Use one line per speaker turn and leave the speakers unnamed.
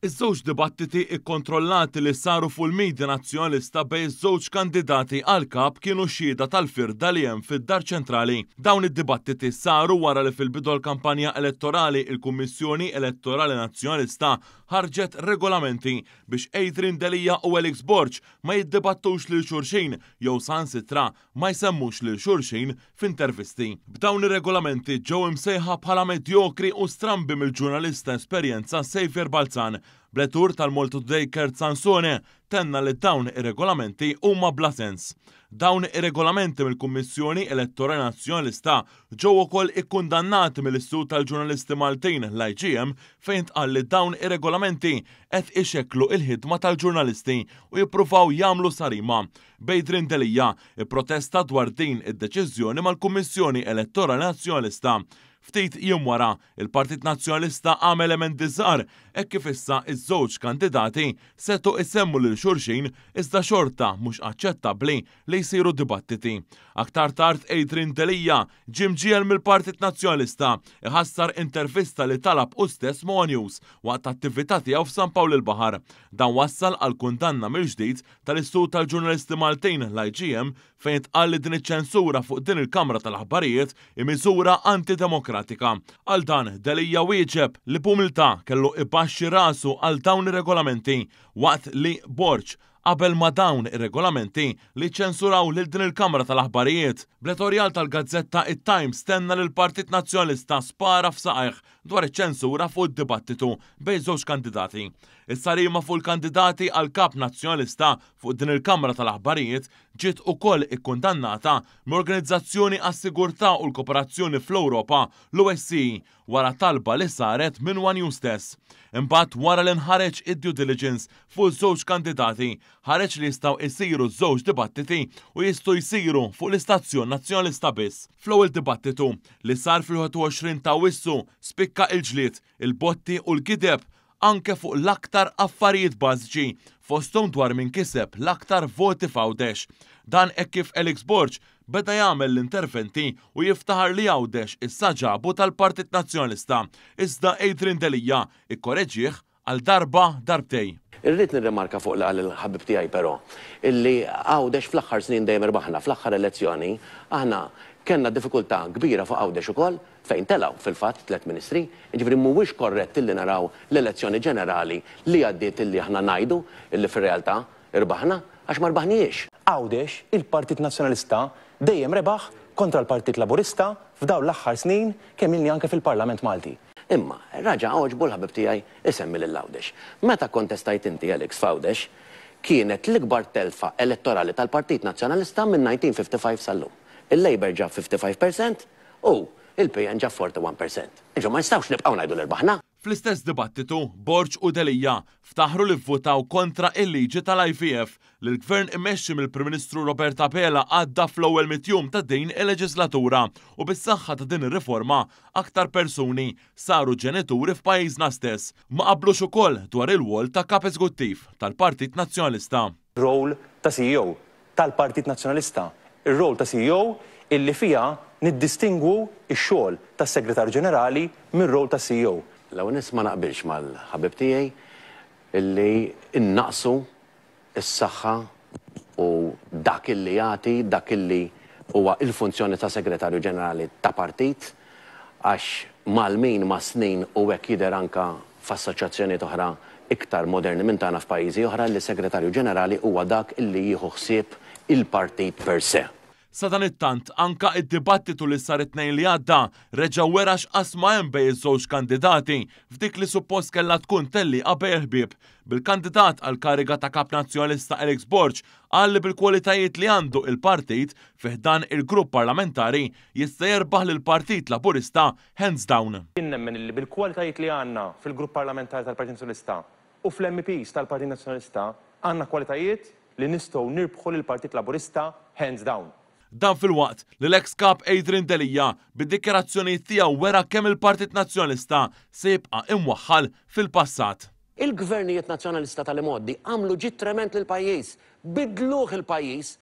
Iż-żewġ dibattiti ikkontrollati li saru fuq il-media Nazzjonalista bejn iż-żewġ kandidati għal Kap kienu xhieda tal-firda li hemm fid-Dar Ċentrali. Dawn id-dibattiti saru wara li fil-bidu tal-kampanja elettorali il-Kummissjoni Elettorali Nazzjonalista ħarġet regolamenti biex Adrian Delia u Alex Borg ma jiddibattux lil xulxin jew saħansitra ma jsemmux lil xulxin f'intervisti. B'dawn ir-regolamenti ġew imsejħa bħala medjokri u strambi mill-ġurnalista esperjenza Saviour Balzan. Bl-editur tal-Malta Today Kurt Sansone tenna li dawn ir-regolamenti huma bla sens. Dawn ir-regolamenti mill-Kummissjoni Elettorali Nazzjonalista ġew ukoll ikkundannati mill-Istitut tal-Ġurnalisti Maltin, l-IGM, fejn tqal li dawn ir-regolamenti qed ixekklu il-ħidma tal-ġurnalisti u jippruvaw jagħmlu sarima. B'Adrian Delia ipprotesta dwar din id-deċiżjoni mal-Kummissjoni Elettorali Nazzjonalista. Ftit jiem wara, il-Partit Nazzjonalista għamel emendi żgħar hekk kif issa iż-żewġ kandidati setgħu isemmu lil xulxin, iżda xorta mhux aċċettabbli li jsiru dibattiti. Aktar tard Adrian Delia ġie mġiegħel mill-Partit Nazzjonalista iħassar intervista li talab hu stess ma' News waqt attività tiegħu f'San Pawl il-Baħar. Dan wassal għal kundanna mill-ġdid tal-Istitut tal-Ġurnalisti Maltin, l-IGM, fejn tqal li din iċ-ċensura fuq din il-Kamra tal-Aħbarijiet hi miżura antidemokratika. Għal dan, Delia wieġeb li b'umiltà kellu ibaxxi rasu għal dawn ir-regolamenti, waqt li Borg qabel ma' dawn ir-regolamenti li ċensuraw lil din il-Kamra tal-Aħbarijiet. Bl-editorjal tal-gazzetta It-Times tenna li l-Partit Nazzjonalista spara f'saqajh dwar iċ-ċensura fuq id-dibattitu bejn żewġ kandidati. Is-sarima fuq il-kandidati għal Kap Nazzjonalista fuq din il-Kamra tal-Aħbarijiet ġiet ukoll ikkundannata mill-Organizzazzjoni għas-Sigurtà u l-Kooperazzjoni fl-Ewropa, l-OSCE, wara talba li saret minn One News stess. Imbagħad wara li nħareġ id-due diligence fuq żewġ kandidati, ħareġ li jistgħu jsiru żewġ dibattiti u jistgħu jsiru fuq l-istazzjon Nazzjonalista biss. Fl-ewwel dibattitu li sar fil-21 ta' Awwissu spikka il-ġlied, il-botti u l-gideb anke fuq l-aktar affarijiet bażiċi, fosthom dwar min kiseb l-aktar voti f'Għawdex. Dan hekk kif Alex Borg beda jagħmel l-interventi u jiftaħar li Għawdex issa ġabu tal-Partit Nazzjonalista. Iżda Adrian Delia ikkoreġih għal darba darbtejn.
Irrid nirrimarka fuq li qal il-ħabib tiegħi però illi Għawdex fl-aħħar snin dejjem irbaħna. Fl-aħħar elezzjoni aħna kellna diffikultà kbira fuq Għawdex ukoll, fejn telgħu fil-fatt 3 ministri. Jiġifieri mhuwiex korrett illi naraw l-elezzjoni ġenerali li għaddiet illi aħna ngħidu illi fir-realtà irbaħna, għax ma rbaħniex.
Għawdex, il-Partit Nazzjonalista dejjem rebaħ kontra l-Partit Laburista f'dawn l-aħħar snin kemm ilni anke fil-Parlament Malti.
Imma raġa' għoġbu l-ħabib tiegħi isemmi lil Għawdex. Meta kontestajt inti, Alex, f'Għawdex, kienet l-ikbar telfa elettorali tal-Partit Nazzjonalista minn 1955 sal-lum. Il-Labour ġab 55% u il-PN ġab 41%. Ġo ma nistgħux nibqgħu ngħidu li rbaħna.
Fl-istess dibattitu, Borg u Delia ftaħru li vvutaw kontra il-liġi tal-IVF li l-Gvern immexxi mill-Prim Ministru Robert Abela għadda fl-ewwel 100 jum ta' din il-leġislatura, u bis-saħħa ta' din ir-riforma aktar persuni saru ġenituri f'pajjiżna stess. Ma qablux ukoll dwar il-wol ta' kap eżekuttiv tal-Partit Nazzjonalista.
Rol ta' CEO tal-Partit Nazzjonalista, ir-rol ta' CEO illi fiha niddistingwu x-xogħol tas-Segretarju Ġenerali mir-rol ta' CEO.
L-ewwel nett ma naqbilx mal-ħabib tiegħi illi innaqsu s-saħħa u dak illi jagħti, dak illi huwa il-funzjoni ta' Segretarju Ġenerali ta' partit, għax mal-min ma' snin u hekk jidher anka f'assoċjazzjonijiet oħra iktar moderni minn tagħna f'pajjiżi oħra li Segretarju Ġenerali huwa dak illi jieħu ħsieb il-partit per se.
Sadanittant, anka id-dibattitu li sar it-Tnejn li għadda reġa' wera x'qasma hemm bejn iż-żewġ kandidati f'dik li suppost kellha tkun tellieqa bejn il-ħbieb. Bil-kandidat għal kariga ta' Kap Nazzjonalista Alex Borg qal li bil-kwalitajiet li għandu il-partit fi ħdan il-grupp parlamentari jista' jerbaħ lill-Partit Laburista hands down.
Jien nemmen li bil-kwalitajiet li għandna fil-grupp parlamentari tal-Partit Nazzjonalista u fl-MEPs tal-Partit Nazzjonalista għandna kwalitajiet li nistgħu nirbħu lill-Partit Laburista hands down.
Dan filwaqt li l-ex kap Adrian Delia bid-dikjarazzjonijiet tiegħu wera kemm il-Partit Nazzjonalista se jibqa' imwaħħal fil-passat.
Il-gvernijiet nazzjonalista tal-imgħoddi għamlu ġid tremend lil pajjiż, bidluh il-pajjiż.